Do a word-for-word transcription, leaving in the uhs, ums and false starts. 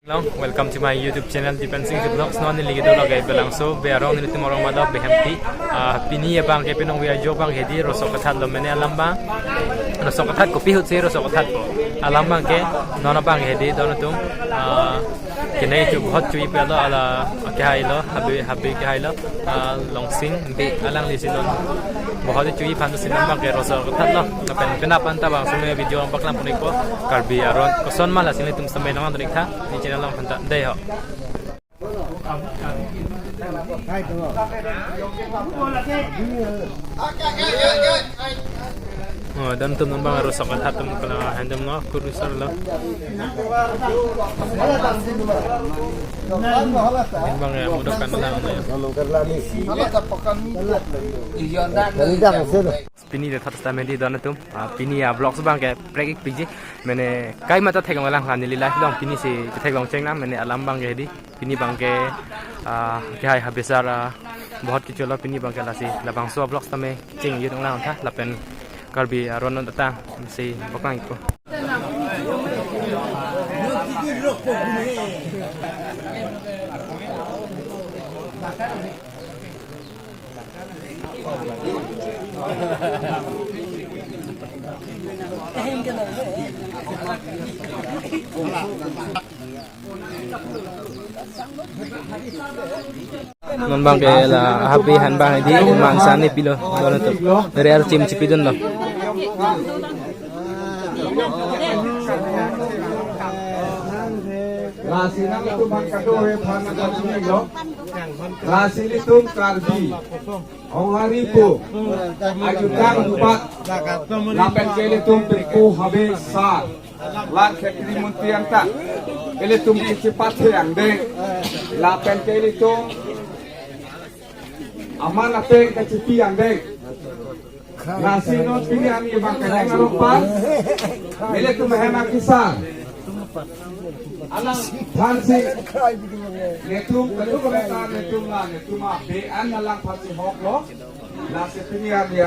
Long, welcome to my YouTube channel, Dipen Singh Vlogs. Non neli kedo lage Belangso, be arong nelitum arong malo behemti. Ah, pini abangke penong via jo abang hedi rosok kethat lo mene alam abang. Rosok kethat kopi ahut si rosok kethat po. Alam abangke, non abang hedi don atum. Ah, kene chu bahut chu ipe lo ala kehai lo, habe, habe kehai lo. Ah, Longsing Bey alangli si non. Bahut chu iphan si non abangke rosok kethat lo. Lapen penap anta bang sumai video abang paklang pon-ikpo. Karbi aron koson ma lasi nelitum sampai nang tunik tha. Di channel along aphan ta dei ho. Oh, don atum nang abang rosok kethat atum kala handam lo kurusar lo. Abang ya mudah kan lang lo ya. Pini de thot sita medi don atum. Ah, pini a vlogs abangke prek-ik piji. Mene kaima ta theklong lang kan neli live long pini si theklong chengnang mene alam abangke hedi. Pini abangke, ah, kehai habesar, ah, bahut kecho lo pini abangke lasi labangso vlogs tame cheng yun lang tha lapen Karbi aron atang si paklang-ikpo. Non abangke la habe han abang di mansa ne pilo don atum. Rare chim chipidun lo. Lasi nangtum aphan kado he aphan nangtum lo. Lasi nelitum Karbi Ong Hari po, ajutang bubat, lapen ke ilitum pirthe habe sar, la khetri muntri anta, ilitum kachepathe angdeng, lapen ke ilitum aman ateng kachepi angdeng. Lasi non pini arni abang kachinghon arong aphan, ilitum ahem akesar, alangphan si, nelitum kadu kemeta nelitum la, nelitum a be an alangphan si hok lo. Lasi pini arni